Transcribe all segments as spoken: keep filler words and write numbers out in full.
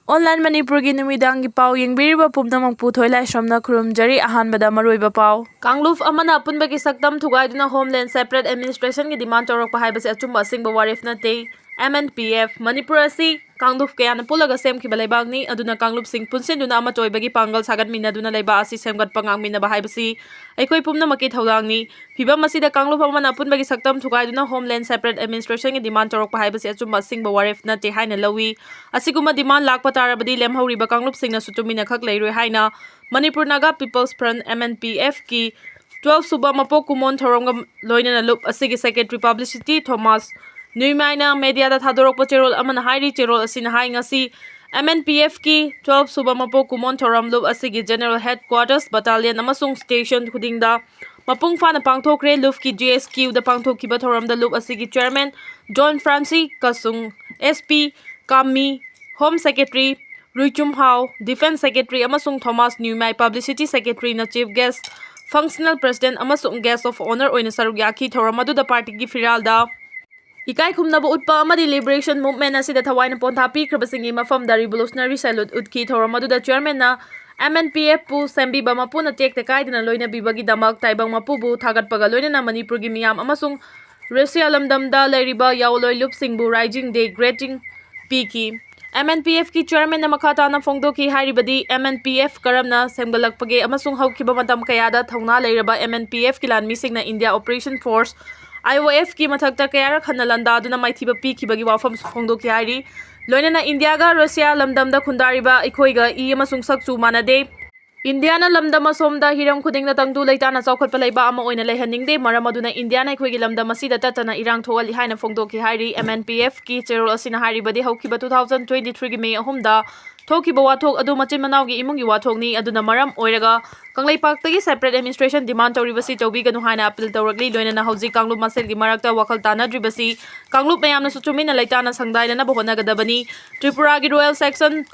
Online ꯃꯅꯤꯄꯨꯔꯒꯤ ꯅꯨꯃꯤꯗꯥꯡꯒꯤ ꯄꯥꯎ ꯌꯦꯡꯕꯤꯔꯤꯕ ꯄꯨꯝꯅꯃꯛꯄꯨ ꯊꯣꯏꯂꯥꯏꯁ꯭ꯔꯝꯅ ꯈꯨꯔꯨꯝꯖꯔꯤ꯫ ꯑꯍꯥꯟꯕꯗ ꯃꯔꯨꯑꯣꯏꯕ ꯄꯥꯎ꯫ ꯀꯥꯡꯂꯨꯞ ꯑꯃꯅ ꯑꯄꯨꯟꯕꯒꯤ ꯁꯛꯇꯝ ꯊꯨꯒꯥꯏꯗꯨꯅ Homeland Separate Administrationꯒꯤ demand ꯇꯧꯔꯛꯄ ꯍꯥꯏꯕꯁꯤ ꯑꯆꯨꯝꯕ ꯑꯁꯦꯡꯕ ꯋꯥꯔꯦꯞ ꯅꯠꯇꯦ꯫ M N P F, Manipur ꯑꯁꯤ ꯀꯥꯡꯂꯨꯞ ꯀꯌꯥꯅ ꯄꯨꯜꯂꯒ ꯁꯦꯝꯈꯤꯕ ꯂꯩꯕꯥꯛꯅꯤ, ꯑꯗꯨꯅ ꯀꯥꯡꯂꯨꯞꯁꯤꯡ ꯄꯨꯟꯁꯤꯟꯗꯨꯅ ꯑꯃꯠꯇ ꯑꯣꯏꯕꯒꯤ ꯄꯥꯡꯒꯜ ꯁꯥꯒꯠꯃꯤꯟꯅꯗꯨꯅ ꯂꯩꯕꯥꯛ ꯑꯁꯤ ꯁꯦꯝꯒꯠꯄ ꯉꯥꯛꯃꯤꯟꯅꯕ ꯍꯥꯏꯕꯁꯤ ꯑꯩꯈꯣꯏ ꯄꯨꯝꯅꯃꯛꯀꯤ ꯊꯧꯗꯥꯡꯅꯤ꯫ ꯐꯤꯚꯝ ꯑꯁꯤꯗ ꯀꯥꯡꯂꯨꯞ ꯑꯃꯅ ꯑꯄꯨꯟꯕꯒꯤ ꯁꯛꯇꯝ ꯊꯨꯒꯥꯏꯗꯨꯅ Homeland Separate Administrationꯒꯤ demand ꯇꯧꯔꯛꯄ ꯍꯥꯏꯕꯁꯤ ꯑꯆꯨꯝꯕ ꯑꯁꯦꯡꯕ ꯋꯥꯔꯦꯞ ꯅꯠꯇꯦ ꯍꯥꯏꯅ ꯂꯧꯏ꯫ ꯑꯁꯤꯒꯨꯝꯕ demand ꯂꯥꯛꯄ ꯇꯥꯔꯕꯗꯤ ꯂꯦꯝꯍꯧꯔꯤꯕ ꯀꯥꯡꯂꯨꯞꯁꯤꯡꯅꯁꯨ ꯇꯨꯃꯤꯟꯅ ꯈꯛ ꯂꯩꯔꯣꯏ ꯍꯥꯏꯅ Manipur Naga People's Front, M N P Fꯀꯤ twelve ꯁꯨꯕ ꯃꯄꯣꯛ ꯀꯨꯝꯑꯣꯟ ꯊꯧꯔꯝꯒ ꯂꯣꯏꯅꯅ ꯂꯨꯞ ꯑꯁꯤꯒꯤ secretary publicity ꯊꯣꯃꯥꯁ ꯅ꯭ꯌꯨꯃꯥꯏꯅ mediaꯗ ꯊꯥꯗꯣꯔꯛꯄ ꯆꯦꯔꯣꯜ ꯑꯃꯅ ꯍꯥꯏꯔꯤ꯫ ꯆꯦꯔꯣꯜ ꯑꯁꯤꯅ ꯍꯥꯏ, ꯉꯁꯤ M N P Fꯀꯤ twelve ꯁꯨꯕ ꯃꯄꯣꯛ ꯀꯨꯝꯑꯣꯟ ꯊꯧꯔꯝ ꯂꯨꯞ ꯑꯁꯤꯒꯤ general headquarters, battalion ꯑꯃꯁꯨꯡ station ꯈꯨꯗꯤꯡꯗ ꯃꯄꯨꯡ ꯐꯥꯅ ꯄꯥꯡꯊꯣꯛꯈ꯭ꯔꯦ꯫ ꯂꯨꯞꯀꯤ G S Qꯗ ꯄꯥꯡꯊꯣꯛꯈꯤꯕ ꯊꯧꯔꯝꯗ ꯂꯨꯞ ꯑꯁꯤꯒꯤ chairman John Francis Kasung, S P Kami, Home Secretary Ruichum Hao, Defence Secretary ꯑꯃꯁꯨꯡ ꯊꯣꯃꯥꯁ ꯅ꯭ꯌꯨꯃꯥꯏ, Publicity Secretaryꯅ chief guest, functional president ꯑꯃꯁꯨꯡ guest of honour ꯑꯣꯏꯅ ꯁꯔꯨꯛ ꯌꯥꯈꯤ꯫ ꯊꯧꯔꯝ ꯑꯗꯨꯗ partyꯒꯤ ꯐꯤꯔꯥꯜꯗ ꯏꯀꯥꯏ ꯈꯨꯝꯅꯕ ꯎꯠꯄ ꯑꯃꯗꯤ liberation movement ꯑꯁꯤꯗ ꯊꯋꯥꯏꯅ ꯄꯣꯟꯊꯥ ꯄꯤꯈ꯭ꯔꯕꯁꯤꯡꯒꯤ ꯃꯐꯝꯗ revolutionary salute ꯎꯠꯈꯤ꯫ ꯊꯧꯔꯝ ꯑꯗꯨꯗ chairmanꯅ M N P Fꯄꯨ ꯁꯦꯝꯕꯤꯕ ꯃꯄꯨꯅ ꯇꯦꯛꯇ ꯀꯥꯏꯗꯅ ꯂꯣꯏꯅꯕꯤꯕꯒꯤꯗꯃꯛ ꯇꯥꯏꯕꯪ ꯃꯄꯨꯕꯨ ꯊꯥꯒꯠꯄꯒ ꯂꯣꯏꯅꯅ ꯃꯅꯤꯄꯨꯔꯒꯤ ꯃꯤꯌꯥꯝ ꯑꯃꯁꯨꯡ ꯔꯁꯤꯌꯥ ꯂꯝꯗꯝꯗ ꯂꯩꯔꯤꯕ ꯌꯥꯑꯣꯟꯂꯣꯏ ꯂꯨꯞꯁꯤꯡꯕꯨ Rising Day greeting ꯄꯤꯈꯤ꯫ M N P Fꯀꯤ chairmanꯅ ꯃꯈꯥ ꯇꯥꯅ ꯐꯣꯡꯗꯣꯛꯈꯤ꯫ ꯍꯥꯏꯔꯤꯕꯗꯤ M N P F ꯀꯔꯝꯅ ꯁꯦꯝꯒꯠꯂꯛꯄꯒꯦ ꯑꯃꯁꯨꯡ ꯍꯧꯈꯤꯕ ꯃꯇꯝ ꯀꯌꯥꯗ ꯊꯧꯅꯥ ꯂꯩꯔꯕ M N P Fꯀꯤ ꯂꯥꯟꯃꯤꯁꯤꯡꯅ India Operation Force, I O Fꯀꯤ ꯃꯊꯛꯇ ꯀꯌꯥꯔꯛ ꯍꯟꯅ ꯂꯥꯟꯗꯥꯗꯨꯅ ꯃꯥꯏꯊꯤꯕ ꯄꯤꯈꯤꯕꯒꯤ ꯋꯥꯐꯝꯁꯨ ꯐꯣꯡꯗꯣꯛꯈꯤ ꯍꯥꯏꯔꯤ꯫ ꯂꯣꯏꯅꯅ ꯏꯟꯗꯤꯌꯥꯒ ꯔꯁꯤꯌꯥ ꯂꯝꯗꯝꯗ ꯈꯨꯟꯗꯥꯔꯤꯕ ꯑꯩꯈꯣꯏꯒ ꯏ ꯑꯃꯁꯨꯡ ꯁꯛꯆꯨ ꯃꯥꯟꯅꯗꯦ꯫ ꯏꯟꯗꯤꯌꯥꯅ ꯂꯝꯗꯝ ꯑꯁꯣꯝꯗ ꯍꯤꯔꯝ ꯈꯨꯗꯤꯡꯗ ꯇꯪꯗꯨ ꯂꯩꯇꯥꯅ ꯆꯥꯎꯈꯠꯄ ꯂꯩꯕꯥꯛ ꯑꯃ ꯑꯣꯏꯅ ꯂꯩꯍꯟꯅꯤꯡꯗꯦ꯫ ꯃꯔꯝ ꯑꯗꯨꯅ ꯏꯟꯗꯤꯌꯥꯅ ꯑꯩꯈꯣꯏꯒꯤ ꯂꯝꯗꯝ ꯑꯁꯤꯗ ꯇꯠꯇꯅ ꯏꯔꯥꯡ ꯊꯣꯛꯍꯜꯂꯤ ꯍꯥꯏꯅ ꯐꯣꯡꯗꯣꯛꯈꯤ ꯍꯥꯏꯔꯤ꯫ M N P Fꯀꯤ ꯆꯦꯔꯣꯜ ꯑꯁꯤꯅ ꯍꯥꯏꯔꯤꯕꯗꯤ ꯍꯧꯈꯤꯕ two thousand twenty-threeꯒꯤ May ꯑꯍꯨꯝꯗ ꯊꯣꯛꯈꯤꯕ ꯋꯥꯊꯣꯛ ꯑꯗꯨ ꯃꯆꯤꯟ ꯃꯅꯥꯎꯒꯤ ꯏꯃꯨꯡꯒꯤ ꯋꯥꯊꯣꯛꯅꯤ꯫ ꯑꯗꯨꯅ ꯃꯔꯝ ꯑꯣꯏꯔꯒ ꯀꯪꯂꯩꯄꯥꯛꯇꯒꯤ separate administration demand ꯇꯧꯔꯤꯕꯁꯤ ꯇꯧꯕꯤꯒꯅꯨ ꯍꯥꯏꯅ appeal ꯇꯧꯔꯛꯂꯤ꯫ ꯂꯣꯏꯅꯅ ꯍꯧꯖꯤꯛ ꯀꯥꯡꯂꯨꯞ ꯃꯁꯦꯜꯒꯤ ꯃꯔꯛꯇ ꯋꯥꯈꯜ ꯇꯥꯅꯗ꯭ꯔꯤꯕꯁꯤ ꯀꯥꯡꯂꯨꯞ ꯃꯌꯥꯝꯅꯁꯨ ꯇꯨꯃꯤꯟꯅ ꯂꯩꯇꯥꯅ ꯁꯪꯗꯥꯏꯅꯅꯕ ꯍꯣꯠꯅꯒꯗꯕꯅꯤ꯫ ꯇ꯭ꯔꯤꯄꯨꯔꯥꯒꯤ royal section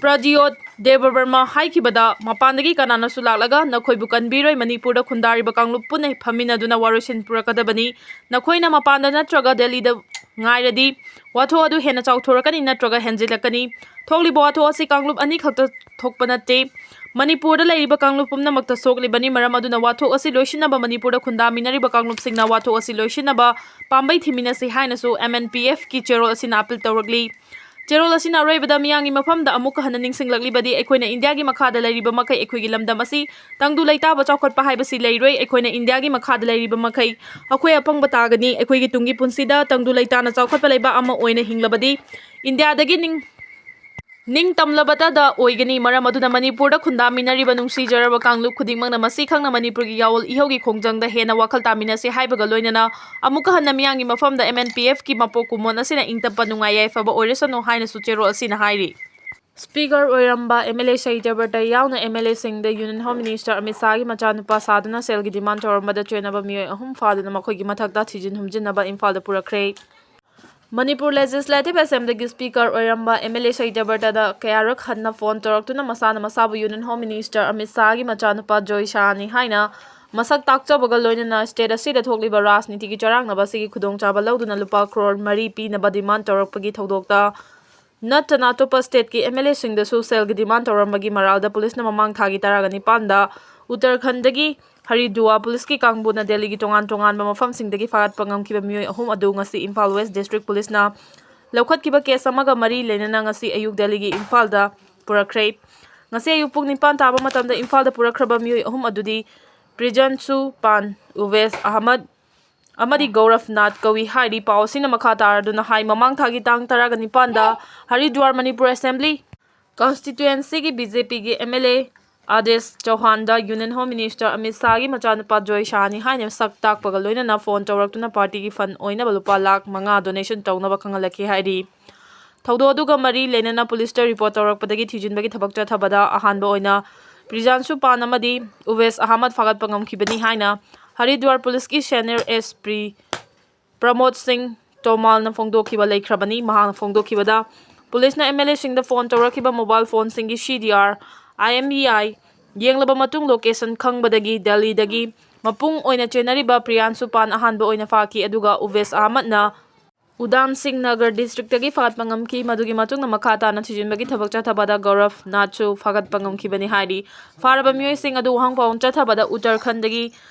ꯄ꯭ꯔꯗꯤꯌꯣꯠ ꯗꯦꯕꯕꯔꯃ ꯍꯥꯏꯈꯤꯕꯗ, ꯃꯄꯥꯟꯗꯒꯤ ꯀꯅꯥꯅꯁꯨ ꯂꯥꯛꯂꯒ ꯅꯈꯣꯏꯕꯨ ꯀꯟꯕꯤꯔꯣꯏ꯫ ꯃꯅꯤꯄꯨꯔꯗ ꯈꯨꯟꯗꯥꯔꯤꯕ ꯀꯥꯡꯂꯨꯞ ꯄꯨꯟꯅ ꯐꯝꯃꯤꯟꯅꯗꯨꯅ ꯋꯥꯔꯣꯏꯁꯤꯟ ꯄꯨꯔꯛꯀꯗꯕꯅꯤ꯫ ꯅꯈꯣꯏꯅ ꯃꯄꯥꯟꯗ ꯅꯠꯇ꯭ꯔꯒ ꯗꯦꯜꯂꯤꯗ ꯉꯥꯏꯔꯗꯤ ꯋꯥꯊꯣꯛ ꯑꯗꯨ ꯍꯦꯟꯅ ꯆꯥꯎꯊꯣꯔꯛꯀꯅꯤ ꯅꯠꯇ꯭ꯔꯒ ꯍꯦꯟꯖꯤꯜꯂꯛꯀꯅꯤ꯫ ꯊꯣꯛꯂꯤꯕ ꯋꯥꯊꯣꯛ ꯑꯁꯤ ꯀꯥꯡꯂꯨꯞ ꯑꯅꯤꯈꯛꯇ ꯊꯣꯛꯄ ꯅꯠꯇꯦ꯫ ꯃꯅꯤꯄꯨꯔꯗ ꯂꯩꯔꯤꯕ ꯀꯥꯡꯂꯨꯞ ꯄꯨꯝꯅꯃꯛꯇ ꯁꯣꯛꯂꯤꯕꯅꯤ꯫ ꯃꯔꯝ ꯑꯗꯨꯅ ꯋꯥꯊꯣꯛ ꯑꯁꯤ ꯂꯣꯏꯁꯤꯟꯅꯕ ꯃꯅꯤꯄꯨꯔꯗ ꯈꯨꯟꯗꯥꯃꯤꯟꯅꯔꯤꯕ ꯀꯥꯡꯂꯨꯞꯁꯤꯡꯅ ꯋꯥꯊꯣꯛ ꯑꯁꯤ ꯂꯣꯏꯁꯤꯟꯅꯕ ꯄꯥꯝꯕꯩ ꯊꯤꯃꯤꯟꯅꯁꯤ ꯍꯥꯏꯅꯁꯨ M N P F ꯀꯤ ꯆꯦꯔꯣꯜ ꯑꯁꯤꯅ ꯑꯥꯄꯤꯜ ꯇꯧꯔꯛꯂꯤ꯫ ꯆꯦꯔꯣꯜ ꯑꯁꯤꯅ ꯑꯔꯣꯏꯕꯗ ꯃꯤꯌꯥꯝꯒꯤ ꯃꯐꯝꯗ ꯑꯃꯨꯛꯀ ꯍꯟꯅ ꯅꯤꯡꯁꯤꯡꯂꯛꯂꯤꯕꯗꯤ ꯑꯩꯈꯣꯏꯅ ꯏꯟꯗꯤꯌꯥꯒꯤ ꯃꯈꯥꯗ ꯂꯩꯔꯤꯕ ꯃꯈꯩ ꯑꯩꯈꯣꯏꯒꯤ ꯂꯝꯗꯝ ꯑꯁꯤ ꯇꯪꯗꯨ ꯂꯩꯇꯥꯕ ꯆꯥꯎꯈꯠꯄ ꯍꯥꯏꯕꯁꯤ ꯂꯩꯔꯣꯏ꯫ ꯑꯩꯈꯣꯏꯅ ꯏꯟꯗꯤꯌꯥꯒꯤ ꯃꯈꯥꯗ ꯂꯩꯔꯤꯕ ꯃꯈꯩ ꯑꯩꯈꯣꯏ ꯑꯄꯪꯕ ꯇꯥꯒꯅꯤ꯫ ꯑꯩꯈꯣꯏꯒꯤ ꯇꯨꯡꯒꯤ ꯄꯨꯟꯁꯤꯗ ꯇꯪꯗꯨ ꯂꯩꯇꯥꯅ ꯆꯥꯎꯈꯠꯄ ꯂꯩꯕꯥꯛ ꯑꯃ ꯑꯣꯏꯅ ꯍꯤꯡꯂꯕꯗꯤ ꯏꯟꯗꯤꯌꯥꯗꯒꯤ ꯅꯤꯡ ꯅꯤꯡꯇꯝꯂꯕꯇꯗ ꯑꯣꯏꯒꯅꯤ꯫ ꯃꯔꯝ ꯑꯗꯨꯅ ꯃꯅꯤꯄꯨꯔꯗ ꯈꯨꯟꯗꯥꯃꯤꯟꯅꯔꯤꯕ ꯅꯨꯡꯁꯤꯖꯔꯕ ꯀꯥꯡꯂꯨꯞ ꯈꯨꯗꯤꯡꯃꯛꯅ ꯃꯁꯤ ꯈꯪꯅ ꯃꯅꯤꯄꯨꯔꯒꯤ ꯌꯥꯑꯣꯜ ꯏꯍꯧꯒꯤ ꯈꯣꯡꯖꯪꯗ ꯍꯦꯟꯅ ꯋꯥꯈꯜ ꯇꯥꯃꯤꯟꯅꯁꯤ ꯍꯥꯏꯕꯒ ꯂꯣꯏꯅꯅ ꯑꯃꯨꯛꯀ ꯍꯟꯅ ꯃꯤꯌꯥꯝꯒꯤ ꯃꯐꯝꯗ M N P F ꯀꯤ ꯃꯄꯣꯛ ꯀꯨꯝꯑꯣꯟ ꯑꯁꯤꯅ ꯏꯪ ꯇꯞꯄ ꯅꯨꯡꯉꯥꯏ ꯌꯥꯏꯐꯕ ꯑꯣꯏꯔꯁꯅꯨ ꯍꯥꯏꯅꯁꯨ ꯆꯦꯔꯣꯜ ꯑꯁꯤꯅ ꯍꯥꯏꯔꯤ꯫ Speaker ꯑꯣꯏꯔꯝꯕ M L A ꯁꯍꯤꯗ꯭ꯌꯕ꯭ꯔꯇ ꯌꯥꯎꯅ M L A ꯁꯤꯡꯗ Union Home Minister ꯑꯃꯤꯠ ꯁꯥꯍꯒꯤ ꯃꯆꯥꯅꯨꯄꯥ ꯁꯥꯗꯨꯅ ꯁꯦꯜꯒꯤ demand ꯇꯧꯔꯝꯕꯗ ꯆꯦꯟꯅꯕ ꯃꯤꯑꯣꯏ ꯑꯍꯨꯝ ꯐꯥꯗꯨꯅ ꯃꯈꯣꯏꯒꯤ ꯃꯊꯛꯇ ꯊꯤꯖꯤꯟ ꯍꯨꯝꯖꯤꯟꯅꯕ ꯏꯝꯐꯥꯜꯗ ꯄꯨꯔꯛꯈ꯭ꯔꯦ꯫ ꯃꯅꯤꯄꯨꯔ Legislative Assembly ꯒꯤ Speaker ꯑꯣꯏꯔꯝꯕ M L A ꯁꯍꯤꯗ꯭ꯌꯕ꯭ꯔꯇꯗ ꯀꯌꯥꯔꯛ ꯍꯟꯅ phone ꯇꯧꯔꯛꯇꯨꯅ ꯃꯁꯥꯅ ꯃꯁꯥꯕꯨ Union Home Minister ꯑꯃꯤꯠ ꯁꯥꯍꯒꯤ ꯃꯆꯥꯅꯨꯄꯥ ꯖꯣꯏ ꯁꯥꯍꯅꯤ ꯍꯥꯏꯅ ꯃꯁꯛ ꯇꯥꯛꯆꯕꯒ ꯂꯣꯏꯅꯅ state ꯑꯁꯤꯗ ꯊꯣꯛꯂꯤꯕ ꯔꯥꯖꯅꯤꯇꯤꯒꯤ ꯆꯔꯥꯡꯅꯕ ꯑꯁꯤꯒꯤ ꯈꯨꯗꯣꯡꯆꯥꯕ ꯂꯧꯗꯨꯅ ꯂꯨꯄꯥ ꯀ꯭ꯔꯣꯔ ꯃꯔꯤ ꯄꯤꯅꯕ demand ꯇꯧꯔꯛꯄꯒꯤ ꯊꯧꯗꯣꯛꯇ ꯅꯠꯇꯅ ꯑꯇꯣꯞꯄ state ꯀꯤ M L A ꯁꯤꯡꯗꯁꯨ ꯁꯦꯜꯒꯤ demand ꯇꯧꯔꯝꯕꯒꯤ ꯃꯔꯥꯜꯗ ꯄꯨꯂꯤꯁꯅ ꯃꯃꯥꯡ ꯊꯥꯒꯤ ꯇꯔꯥꯒ ꯅꯤꯄꯥꯟꯗ ꯎꯠꯇꯔꯈꯟꯗꯒꯤ ꯍꯔꯤꯗꯨꯋꯥ ꯄꯨꯂꯤꯁꯀꯤ ꯀꯥꯡꯕꯨꯅ ꯗꯦꯜꯂꯤꯒꯤ ꯇꯣꯉꯥꯟ ꯇꯣꯉꯥꯟꯕ ꯃꯐꯝꯁꯤꯡꯗꯒꯤ ꯐꯥꯒꯠꯄ ꯉꯝꯈꯤꯕ ꯃꯤꯑꯣꯏ ꯑꯍꯨꯝ ꯑꯗꯨ ꯉꯁꯤ ꯏꯝꯐꯥꯜ West District ꯄꯨꯂꯤꯁꯅ ꯂꯧꯈꯠꯈꯤꯕ case ꯑꯃꯒ ꯃꯔꯤ ꯂꯩꯅꯅ ꯉꯁꯤ ꯑꯌꯨꯛ ꯗꯦꯜꯂꯤꯒꯤ ꯏꯝꯐꯥꯜꯗ ꯄꯨꯔꯛꯈ꯭ꯔꯦ꯫ ꯉꯁꯤ ꯑꯌꯨꯛ ꯄꯨꯡ ꯅꯤꯄꯥꯟ ꯇꯥꯕ ꯃꯇꯝꯗ ꯏꯝꯐꯥꯜꯗ ꯄꯨꯔꯛꯈ꯭ꯔꯕ ꯃꯤꯑꯣꯏ ꯑꯍꯨꯝ ꯑꯗꯨꯗꯤ ꯄ꯭ꯔꯤꯖꯥꯟꯁꯨ ꯄꯥꯟ, ꯎꯕꯦꯁ ꯑꯍꯃꯗ ꯑꯃꯗꯤ ꯒꯧꯔꯚ ꯅꯥꯊ ꯀꯧꯏ ꯍꯥꯏꯔꯤ꯫ ꯄꯥꯎ ꯑꯁꯤꯅ ꯃꯈꯥ ꯇꯥꯔꯗꯨꯅ ꯍꯥꯏ, ꯃꯃꯥꯡ ꯊꯥꯒꯤ ꯇꯥꯡ ꯇꯔꯥꯒ ꯅꯤꯄꯥꯟꯗ ꯍꯔꯤꯗ꯭ꯋꯥꯔ ꯃꯅꯤꯄꯨꯔ Assembly Constituency ꯒꯤ B J P ꯒꯤ M L A ꯑꯥꯗꯦꯁ ꯆꯧꯍꯥꯟꯗ Union Home Minister Amit ꯁꯥꯍꯒꯤ ꯃꯆꯥꯅꯨꯄꯥ ꯖꯣꯏ ꯁꯥꯍꯅꯤ ꯍꯥꯏꯅ ꯁꯛ ꯇꯥꯛꯄꯒ ꯂꯣꯏꯅꯅ phone ꯇꯧꯔꯛꯇꯨꯅ party ꯒꯤ fund ꯑꯣꯏꯅꯕ ꯂꯨꯄꯥ ꯂꯥꯈ ꯃꯉꯥ donation ꯇꯧꯅꯕ ꯈꯪꯍꯜꯂꯛꯈꯤ ꯍꯥꯏꯔꯤ꯫ ꯊꯧꯗꯣꯛ ꯑꯗꯨꯒ ꯃꯔꯤ ꯂꯩꯅꯅ ꯄꯨꯂꯤꯁꯇ report ꯇꯧꯔꯛꯄꯗꯒꯤ ꯊꯤꯖꯤꯟꯕꯒꯤ ꯊꯕꯛ ꯆꯠꯊꯕꯗ ꯑꯍꯥꯟꯕ ꯑꯣꯏꯅ ꯄ꯭ꯔꯤꯖꯥꯟꯁꯨ ꯄꯥꯟ ꯑꯃꯗꯤ ꯎꯕꯦꯁ ꯑꯍꯃꯗ ꯐꯥꯒꯠꯄ ꯉꯝꯈꯤꯕꯅꯤ ꯍꯥꯏꯅ ꯍꯔꯤꯗ꯭ꯋꯥꯔ ꯄꯨꯂꯤꯁꯀꯤ senior S P ꯄ꯭ꯔꯃꯣꯗ ꯁꯤꯡ ꯇꯣꯃꯥꯜꯅ ꯐꯣꯡꯗꯣꯛꯈꯤꯕ ꯂꯩꯈ꯭ꯔꯕꯅꯤ꯫ ꯃꯍꯥꯛꯅ ꯐꯣꯡꯗꯣꯛꯈꯤꯕꯗ, ꯄꯨꯂꯤꯁꯅ M L A ꯁꯤꯡꯗ phone ꯇꯧꯔꯛꯈꯤꯕ mobile phone ꯁꯤꯡꯒꯤ C D R, I M E I ꯌꯦꯡꯂꯕ ꯃꯇꯨꯡ location ꯈꯪꯕꯗꯒꯤ ꯗꯦꯜꯂꯤꯗꯒꯤ ꯃꯄꯨꯡ ꯑꯣꯏꯅ ꯆꯦꯟꯅꯔꯤꯕ ꯄ꯭ꯔꯤꯌꯥꯟꯁꯨ ꯄꯥꯟ ꯑꯍꯥꯟꯕ ꯑꯣꯏꯅ ꯐꯥꯈꯤ, ꯑꯗꯨꯒ ꯎꯕꯦꯁ ꯑꯍꯃꯗꯅ ꯎꯗꯥꯝ ꯁꯤꯡ ꯅꯒꯔ ꯗꯤꯁꯇ꯭ꯔꯤꯛꯇꯒꯤ ꯐꯥꯒꯠꯄ ꯉꯝꯈꯤ꯫ ꯃꯗꯨꯒꯤ ꯃꯇꯨꯡꯗ ꯃꯈꯥ ꯇꯥꯅ ꯊꯤꯖꯤꯟꯕꯒꯤ ꯊꯕꯛ ꯆꯠꯊꯕꯗ ꯒꯧꯔꯕ ꯅꯥꯊꯁꯨ ꯐꯥꯒꯠꯄ ꯉꯝꯈꯤꯕꯅꯤ ꯍꯥꯏꯔꯤ꯫ ꯐꯥꯔꯕ ꯃꯤꯑꯣꯏꯁꯤꯡ ꯑꯗꯨ ꯋꯥꯍꯪ ꯄꯥꯎꯈꯨꯝ ꯆꯠꯊꯕꯗ ꯎꯠꯇꯔꯈꯟꯗꯒꯤ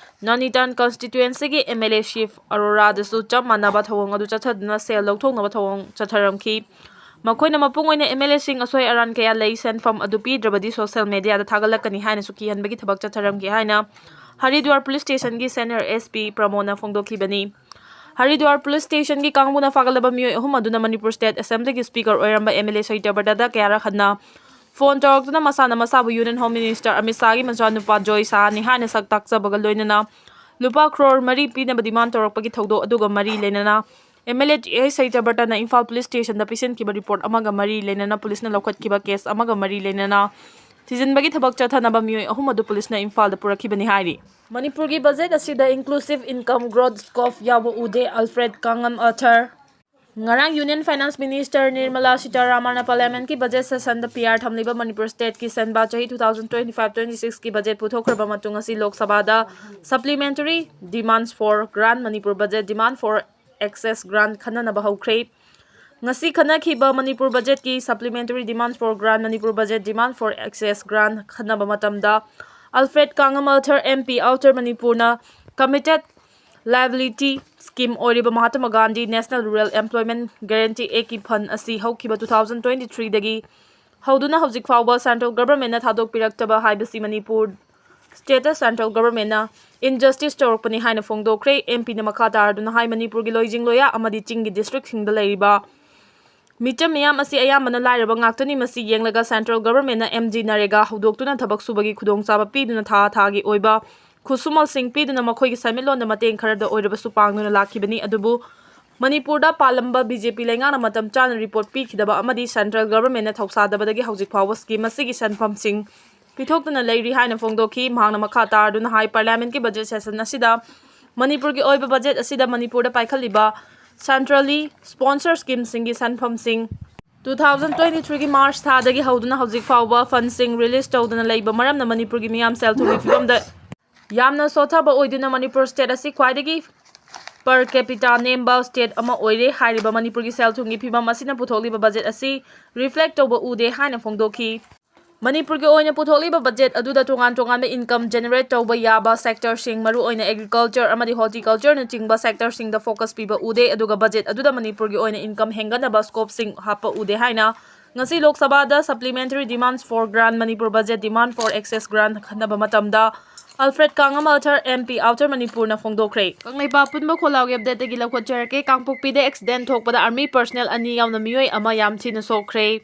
ꯅꯅꯤꯇꯥꯟ ꯀꯟꯁꯇꯤꯇ꯭ꯋꯦꯟꯁꯤꯒꯤ ꯑꯦꯝ ꯑꯦꯜ ꯑꯦ ꯁꯤꯚ ꯑꯔꯣꯔꯥꯗꯁꯨ ꯆꯞ ꯃꯥꯟꯅꯕ ꯊꯧꯑꯣꯡ ꯑꯗꯨ ꯆꯠꯊꯗꯨꯅ ꯁꯦꯜ ꯂꯧꯊꯣꯛꯅꯕ ꯊꯧꯑꯣꯡ ꯆꯠꯊꯔꯝꯈꯤ꯫ ꯃꯈꯣꯏꯅ ꯃꯄꯨꯡ ꯑꯣꯏꯅ ꯑꯦꯝ ꯑꯦꯜ ꯑꯦꯁꯤꯡ ꯑꯁꯣꯏ ꯑꯔꯥꯟ ꯀꯌꯥ ꯂꯩ, ꯁꯦꯟꯐꯝ ꯑꯗꯨ ꯄꯤꯗ꯭ꯔꯕꯗꯤ ꯁꯣꯁꯤꯌꯦꯜ ꯃꯦꯗꯤꯌꯥꯗ ꯊꯥꯒꯠꯂꯛꯀꯅꯤ ꯍꯥꯏꯅꯁꯨ ꯀꯤꯍꯟꯕꯒꯤ ꯊꯕꯛ ꯆꯠꯊꯔꯝꯈꯤ ꯍꯥꯏꯅ ꯍꯔꯤꯗ꯭ꯋꯥꯔ ꯄꯨꯂꯤꯁ ꯁ꯭ꯇꯦꯁꯟꯒꯤ ꯁꯦꯅꯤꯌꯔ ꯑꯦꯁ ꯄꯤ ꯄ꯭ꯔꯃꯣꯗꯅ ꯐꯣꯡꯗꯣꯛꯈꯤꯕꯅꯤ꯫ ꯍꯔꯤꯗ꯭ꯋꯥꯔ ꯄꯨꯂꯤꯁ ꯁ꯭ꯇꯦꯁꯟꯒꯤ ꯀꯥꯡꯕꯨꯅ ꯐꯥꯒꯠꯂꯕ ꯃꯤꯑꯣꯏ ꯑꯍꯨꯝ ꯑꯗꯨꯅ ꯃꯅꯤꯄꯨꯔ ꯁ꯭ꯇꯦꯠ ꯑꯦꯁꯦꯝꯕ꯭ꯂꯤꯒꯤ ꯁ꯭ꯄꯤꯀꯔ ꯑꯣꯏꯔꯝꯕ ꯑꯦꯝ ꯑꯦꯜ ꯑꯦ ꯁꯩꯇ꯭ꯌꯕ꯭ꯔꯇꯗ ꯀꯌꯥꯔꯛ ꯍꯟꯅ ꯐꯣꯟ ꯇꯧꯔꯛꯇꯨꯅ ꯃꯁꯥꯅ ꯃꯁꯥꯕꯨ ꯌꯨꯅꯤꯌꯟ ꯍꯣꯝ ꯃꯤꯅꯤꯁꯇꯔ ꯑꯃꯤꯠ ꯁꯥꯍꯒꯤ ꯃꯆꯥꯅꯨꯄꯥ ꯖꯣꯏ ꯁꯥꯍꯅꯤ ꯍꯥꯏꯅ ꯁꯛ ꯇꯥꯛꯆꯕꯒ ꯂꯣꯏꯅꯅ ꯂꯨꯄꯥ ꯀ꯭ꯔꯣꯔ ꯃꯔꯤ ꯄꯤꯅꯕ ꯗꯤꯃꯥꯟ ꯇꯧꯔꯛꯄꯒꯤ ꯊꯧꯗꯣꯛ ꯑꯗꯨꯒ ꯃꯔꯤ ꯂꯩꯅꯅ ꯑꯦꯝ ꯑꯦꯜ ꯑꯦ ꯁꯩꯇ꯭ꯌꯕ꯭ꯔꯇꯅ ꯏꯝꯐꯥꯜ ꯄꯨꯂꯤꯁ ꯁ꯭ꯇꯦꯁꯟꯗ ꯄꯤꯁꯤꯟꯈꯤꯕ ꯔꯤꯄꯣꯔꯠ ꯑꯃꯒ ꯃꯔꯤ ꯂꯩꯅꯅ ꯄꯨꯂꯤꯁꯅ ꯂꯧꯈꯠꯈꯤꯕ ꯀꯦꯁ ꯑꯃꯒ ꯃꯔꯤ ꯂꯩꯅꯅ ꯊꯤꯖꯤꯟꯕꯒꯤ ꯊꯕꯛ ꯆꯠꯊꯅꯕ ꯃꯤꯑꯣꯏ ꯑꯍꯨꯝ ꯑꯗꯨ ꯄꯨꯂꯤꯁꯅ ꯏꯝꯐꯥꯜꯗ ꯄꯨꯔꯛꯈꯤꯕꯅꯤ ꯍꯥꯏꯔꯤ꯫ ꯃꯅꯤꯄꯨꯔꯒꯤ ꯕꯖꯦꯠ ꯑꯁꯤꯗ inclusive income growth scope ꯌꯥꯎꯕ ꯎꯗꯦ, ꯑꯜꯐ꯭ꯔꯦꯗ ꯀꯥꯉꯝ ꯑꯊꯔ꯫ ꯉꯔꯥꯡ ꯌꯨꯅꯤꯌꯟ ꯐꯥꯏꯅꯥꯟꯁ ꯃꯤꯅꯤꯁꯇꯔ ꯅꯤꯔꯃꯂꯥ ꯁꯤꯇꯥꯔꯥꯃꯟꯅ ꯄꯥꯔꯂꯤꯌꯥꯃꯦꯟꯠꯀꯤ ꯕꯖꯦꯠ ꯁꯦꯁꯟꯗ ꯄꯤ ꯑꯥꯔ ꯊꯝꯂꯤꯕ ꯃꯅꯤꯄꯨꯔ ꯁ꯭ꯇꯦꯠꯀꯤ ꯁꯦꯟꯕꯥ ꯆꯍꯤ two thousand twenty-five twenty-sixꯀꯤ ꯕꯖꯦꯠ ꯄꯨꯊꯣꯛꯈ꯭ꯔꯕ ꯃꯇꯨꯡ ꯑꯁꯤ ꯂꯣꯛ ꯁꯚꯥꯗ supplementary demands for grant Manipur budget demand for excess grant ꯈꯟꯅꯅꯕ ꯍꯧꯈ꯭ꯔꯦ꯫ ꯉꯁꯤ ꯈꯟꯅꯈꯤꯕ Manipur ꯕꯖꯦꯠꯀꯤ supplementary demands for grant Manipur budget demand for excess grant ꯈꯟꯅꯕ ꯃꯇꯝꯗ Alfred Kanngam ꯑꯊꯔ, M P, Outer ꯃꯅꯤꯄꯨꯔꯅ committed liability scheme ꯑꯣꯏꯔꯤꯕ Mahatma Gandhi National Rural Employment Guarantee Act ꯀꯤ fund ꯑꯁꯤ ꯍꯧꯈꯤꯕ two thousand twenty-threeꯗꯒꯤ ꯍꯧꯗꯨꯅ ꯍꯧꯖꯤꯛ ꯐꯥꯎꯕ central governmentꯅ ꯊꯥꯗꯣꯛꯄꯤꯔꯛꯇꯕ ꯍꯥꯏꯕꯁꯤ ꯃꯅꯤꯄꯨꯔ stateꯇ central governmentꯅ injustice ꯇꯧꯔꯛꯄꯅꯤ ꯍꯥꯏꯅ ꯐꯣꯡꯗꯣꯛꯈ꯭ꯔꯦ꯫ M Pꯅ ꯃꯈꯥ ꯇꯥꯔꯗꯨꯅ ꯍꯥꯏ, ꯃꯅꯤꯄꯨꯔꯒꯤ ꯂꯣꯏꯖꯤꯡ ꯂꯣꯌꯥ ꯑꯃꯗꯤ ꯆꯤꯡꯒꯤ districtꯁꯤꯡꯗ ꯂꯩꯔꯤꯕ ꯃꯤꯆꯝ ꯃꯤꯌꯥꯝ ꯑꯁꯤ ꯑꯌꯥꯝꯕꯅ ꯂꯥꯏꯔꯕ ꯉꯥꯛꯇꯅꯤ꯫ ꯃꯁꯤ ꯌꯦꯡꯂꯒ central governmentꯅ M G ꯅꯔꯦꯒꯥ ꯍꯧꯗꯣꯛꯇꯨꯅ ꯊꯕꯛ ꯁꯨꯕꯒꯤ ꯈꯨꯗꯣꯡꯆꯥꯕ ꯄꯤꯗꯨꯅ ꯊꯥ ꯊꯥꯒꯤ ꯑꯣꯏꯕ ꯈꯨꯠꯁꯨꯃꯜꯁꯤꯡ ꯄꯤꯗꯨꯅ ꯃꯈꯣꯏꯒꯤ ꯁꯦꯟꯃꯤꯠꯂꯣꯟꯗ ꯃꯇꯦꯡ ꯈꯔꯗ ꯑꯣꯏꯔꯕꯁꯨ ꯄꯥꯡꯗꯨꯅ ꯂꯥꯛꯈꯤꯕꯅꯤ꯫ ꯑꯗꯨꯕꯨ ꯃꯅꯤꯄꯨꯔꯗ ꯄꯥꯜꯂꯝꯕ B J P ꯂꯩꯉꯥꯛꯅ ꯃꯇꯝ ꯆꯥꯅ report ꯄꯤꯈꯤꯗꯕ ꯑꯃꯗꯤ central governmentꯅ ꯊꯧꯁꯥꯗꯕꯗꯒꯤ ꯍꯧꯖꯤꯛ ꯐꯥꯎꯕ scheme ꯑꯁꯤꯒꯤ ꯁꯦꯟꯐꯝꯁꯤꯡ ꯄꯤꯊꯣꯛꯇꯨꯅ ꯂꯩꯔꯤ ꯍꯥꯏꯅ ꯐꯣꯡꯗꯣꯛꯈꯤ꯫ ꯃꯍꯥꯛꯅ ꯃꯈꯥ ꯇꯥꯔꯗꯨꯅ ꯍꯥꯏ, ꯄꯥꯔꯂꯤꯌꯥꯃꯦꯟꯠꯀꯤ ꯕꯖꯦꯠ ꯁꯦꯁꯟ ꯑꯁꯤꯗ ꯃꯅꯤꯄꯨꯔꯒꯤ ꯑꯣꯏꯕ ꯕꯖꯦꯠ ꯑꯁꯤꯗ ꯃꯅꯤꯄꯨꯔꯗ ꯄꯥꯏꯈꯠꯂꯤꯕ centrally sponsor schemeꯁꯤꯡꯒꯤ ꯁꯦꯟꯐꯝꯁꯤꯡ two thousand twenty-threeꯒꯤ March ꯊꯥꯗꯒꯤ ꯍꯧꯗꯨꯅ ꯍꯧꯖꯤꯛ ꯐꯥꯎꯕ fundꯁꯤꯡ release ꯇꯧꯗꯅ ꯂꯩꯕ ꯃꯔꯝꯅ ꯃꯅꯤꯄꯨꯔꯒꯤ ꯃꯤꯌꯥꯝ ꯁꯦꯜ ꯊꯨꯝꯒꯤ ꯐꯤꯕꯝꯗ ꯌꯥꯝꯅ ꯁꯣꯠꯊꯕ ꯑꯣꯏꯗꯨꯅ ꯃꯅꯤꯄꯨꯔ state ꯑꯁꯤ ꯈ꯭ꯋꯥꯏꯗꯒꯤ per capita ꯅꯦꯝꯕ state ꯑꯃ ꯑꯣꯏꯔꯦ꯫ ꯍꯥꯏꯔꯤꯕ ꯃꯅꯤꯄꯨꯔꯒꯤ ꯁꯦꯜ ꯊꯨꯝꯒꯤ ꯐꯤꯕꯝ ꯑꯁꯤꯅ ꯄꯨꯊꯣꯛꯂꯤꯕ budget ꯑꯁꯤ reflect ꯇꯧꯕ ꯎꯗꯦ ꯍꯥꯏꯅ ꯐꯣꯡꯗꯣꯛꯈꯤ꯫ ꯃꯅꯤꯄꯨꯔꯒꯤ ꯑꯣꯏꯅ ꯄꯨꯊꯣꯛꯂꯤꯕ budget ꯑꯗꯨꯗ ꯇꯣꯉꯥꯟ ꯇꯣꯉꯥꯟꯕ income generate ꯇꯧꯕ ꯌꯥꯕ sectorꯁꯤꯡ, ꯃꯔꯨꯑꯣꯏꯅ agriculture ꯑꯃꯗꯤ horticultureꯅꯆꯤꯡꯕ sectorꯁꯤꯡꯗ focus ꯄꯤꯕ ꯎꯗꯦ, ꯑꯗꯨꯒ budget ꯑꯗꯨꯗ ꯃꯅꯤꯄꯨꯔꯒꯤ ꯑꯣꯏꯅ income ꯍꯦꯟꯒꯠꯅꯕ scopeꯁꯤꯡ ꯍꯥꯞꯄ ꯎꯗꯦ ꯍꯥꯏꯅ ꯉꯁꯤ ꯂꯣꯛ ꯁꯚꯥꯗ Supplementary Demands for Grant Manipur Budget Demand for Excess Grant ꯈꯟꯅꯕ ꯃꯇꯝꯗ ꯑꯜꯐ꯭ꯔꯦꯗ ꯀꯥꯉꯝ ꯑꯜꯊꯔ, M P, Outer ꯃꯅꯤꯄꯨꯔꯅ ꯐꯣꯡꯗꯣꯛꯈ꯭ꯔꯦ꯫ ꯀꯪꯂꯩꯄꯥꯛ ꯄꯨꯟꯕ ꯈꯣꯜꯂꯥꯎꯒꯤ updateꯇꯒꯤ ꯂꯧꯈꯠꯆꯔꯛꯀꯦ꯫ ꯀꯥꯡꯄꯣꯛꯄꯤꯗ accident ꯊꯣꯛꯄꯗ army personnel ꯑꯅꯤ ꯌꯥꯎꯅ ꯃꯤꯑꯣꯏ ꯑꯃ ꯌꯥꯝ ꯊꯤꯅ ꯁꯣꯛꯈ꯭ꯔꯦ꯫